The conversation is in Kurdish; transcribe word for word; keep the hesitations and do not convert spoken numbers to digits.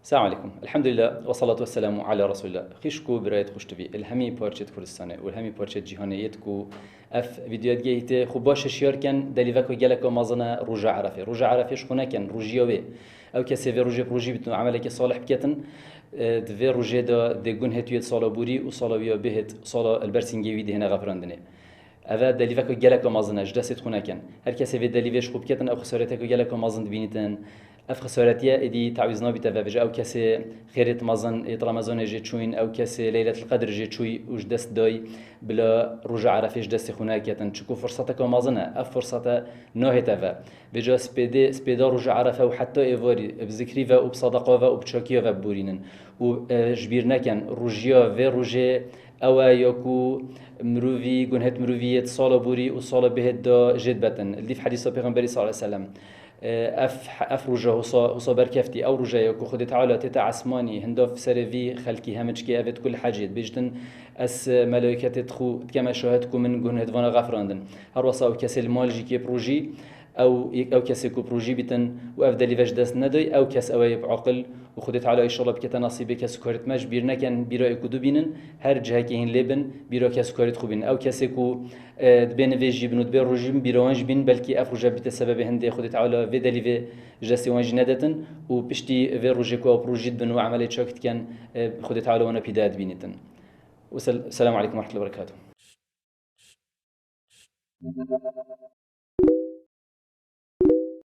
Selam aleykum. Elhamdülillah ve salatu ve selamu ala Resulillah. Xîşk û birayet xweş tivî. Li hemî parçeyê Kurdistanê û li hemî parçeyê cîhanê yêt ku ev vîdyoya digehîte, xwe baş hişyar ken, delîveka geleka mezin e roja Erefê. Roja Erefê ji xwe neken, rojiya wê. Ew kesê vê rojê bi rojî bitin û emeleke salih biketin, e, di vê rojê de dê gunhê tu yê di sala borî û sala wî ya bihêt, sala li ber sîngê wî dihêne xevirandinê. Ev e delîveka geleka mezin e, ji destê xwe nekin. Her kesê vê delîvê ji xwe biketin, ew xesareteka geleka mezin dibînîtin. Ev xesaretî ye, êdî tawîz nabîte ve. Vêca ew kesê xêrêt mezin êt Remezanê jê çûyîn, ew kesê Leyletil Qedr jê çûyî û ji dest dayî, bila roja Erefê ji destê xwe neketin. Çiku firseteka mezin e, ev firsete nahête ve. Vêca spêdê, spêda roja Erefe û heta êvarî bi zikrî ve û bi sedeqa ve û bi çakiya ve biborînin. Û, e, ji bîr nekin, rojiya vê rojê ew e ya ku mirovî, gunhêt mirovî yê di sala borî û sala bihêt de jê dibetin. Li dîv hedîsa Pêxemberî sallallahu aleyhi ve sellem, e, ev, ev roja hosa, hosa berkeftî, ew roja ya ku Xwedê Teala tête esmanî, hinda serê vî xelkî hemiçkê evêt ku li hecê dibêjtin, ez, e, melaîketê di xwe dikeme şahid ku min gunhêt vana xefirandin. Her wesa ew kesê li mal jî kê bi rojî, Ew, yek ew kesê ku bi rojî bîtin û ev delîve ji dest neday, ew kes ew ê bi aqil û Xwedê Teala înşallah bikete nasîbê kesûkarêt me, ji bîr nekin, bîra ê ku dubînin, her cihekê hîn lê bin, bîra kesûkarêt xwe bînin. Ew kesê ku, e, dibê nivê jî bin û dibê rojî bin, bîra wan jî bînin, belkî ev roja bîte sebebê hindê Xwedê Teala vê delîvê ji destê wan jî nedetin û piştî vê rojê ku ew bi rojî dibin û emelê çak dikin, e, Xwedê Teala wana pîdaya dibînîtin. Wesel-, Selamu aleykum ve rahmetullahi ve berekatuh.